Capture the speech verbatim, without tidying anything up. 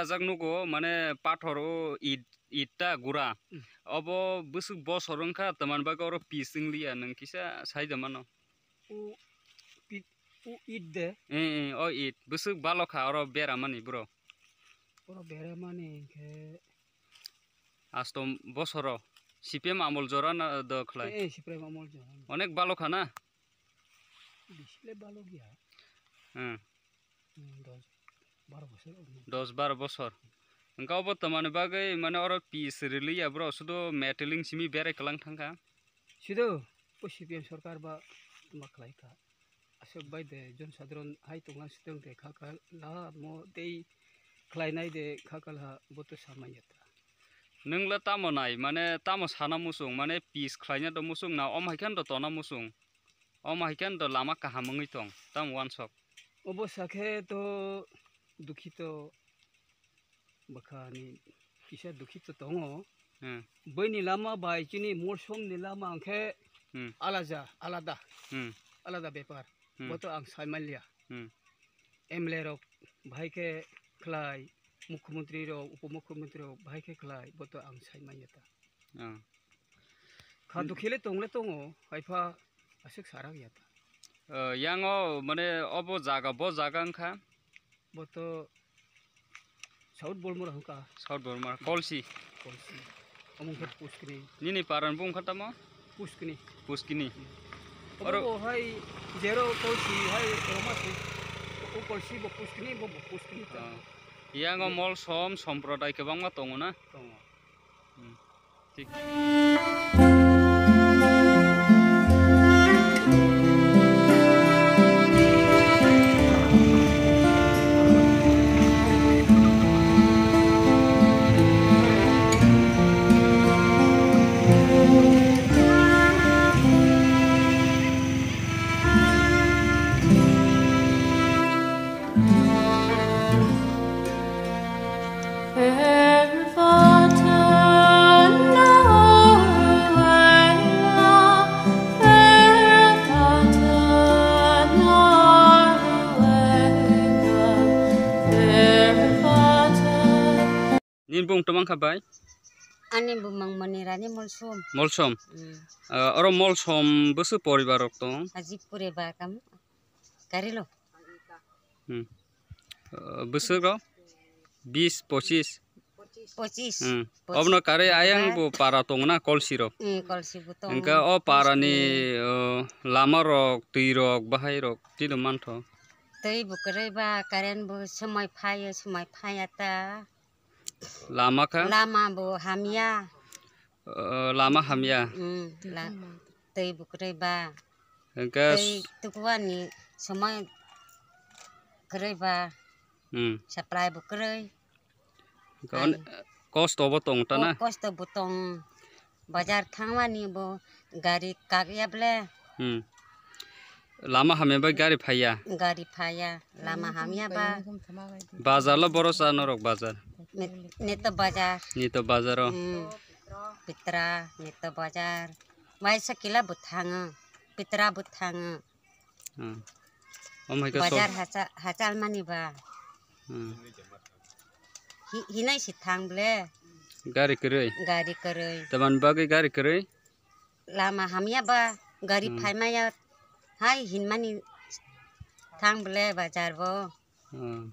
Jak nugo, mane pathor o it, it ta gura. Hmm. Obo bwswk bosor wngkha, tamani bagwi oro pis wngliya, nwng kisa sai da mano. O pit, o it de. Eh, eh, o it. Bwswk balo kha oro beramani bro. Oro beramani hinkhe Astom bosoro C P M amol jora na do khlai? Eh, eh, C P M amol jora. Onek balo kha na? Bisi le balo giya. Hmm. Hmm, dos, baro bosor. Dos baro bosor. Wngkha obo tamani bagwi mane oro pis rwliya bro, sudo meteling simi berai kwlang thangkha. Sudo o C P M sorkar ba ma khlai kha. Aswk bai de jon sadharon hai tongna swtwng de kha kha la mo tei khlainai de kha kha la bo to samanya ta. Nwng le tamo nai, mane tamo sana muchung, mane pis khlaina do muchung na, om hai khe do tona muchung, om hai khe do lama kaham wngwi tong, tamo wansok. Obo sakhe to dukhito bwkhani kisa dukhito tongo. Hmm. Bwini lama bai chini Molsom ni lama hwnkhe Hmm. alaja, alada, Hmm. alada bepar. Hmm. Bo to ang sai manliya. Hmm. M L A rok bahai khe khlai, mukhyamantri rok, upomukhyamantri rok bahai khe khlai, bo to ang sai manya ta. Ah. Kha Hmm. dukhi le tong le tongo, haipha aswk sarak ya ta. Ah, yang o mane obo jaga, bo jaga wngkha? Bo to South Bormora hwnkha. South Bormora, Kolsi. Kolsi. Omo wngkha Puskini. Nini paran bo wngkha tamo? Puskini. Puskini. Hmm. Oro Obo bo hai jero Kolsi hai roma si. O Kolsi bo Puskini, bo bo Puskini ta. Ah. Yang o Molsom somprodai kwbangma tongo na? Tongo. Hmm. Nini bung tongmang kha bai? Ani bumang Monirani Molsom. Molsom. Hmm. Ah, oro Molsom bwswk poribar rok tong? Haji poribar kam karilo. Hmm. Ah, bwswk rok? Bis, pochis. Pochis. Hmm. Pochis. Obno karwi ayang bo para tong na Kolsi rok. Hmm, Kolsi bo tong. Engka o para ni, oh, lama rok, twi rok, bahai rok, tino mantho. Twi bo kwrwi ba, current bo somoi phaio, somoi phaiya ta. Lama kha? Lama bo hamya. Uh, lama hamya. Mm, la-, twi bo kwrwi ba. Hwnkhe twi tukuani somoi kwrwi ba. Mm. Supply bo kwrwi. Hwnkhe on-, kosto bo tong ta na? Kosto bo tong. Bazar thangmani bo gari kakya ble. Hmm. Lama hamya bai gari phaiya? Gari phaiya, lama hamya ba. Bazar lo boro cha norok bazar? Nit-, Nito bazar. Nito bazar o? Hmm. Pitra, Nito bazar. Waisa kila bo thango, Pitra bo thango. Hmm. Om hai khe bazar hacha-, hachal mani ba. Hmm. Hi-, hinai si thang ble. Gari kwrwi? Gari kwrwi. Tamani bagwi gari kwrwi? Lama hamya ba, gari hmm phaimaya hai hinmani thang ble bazar bo. Hmm.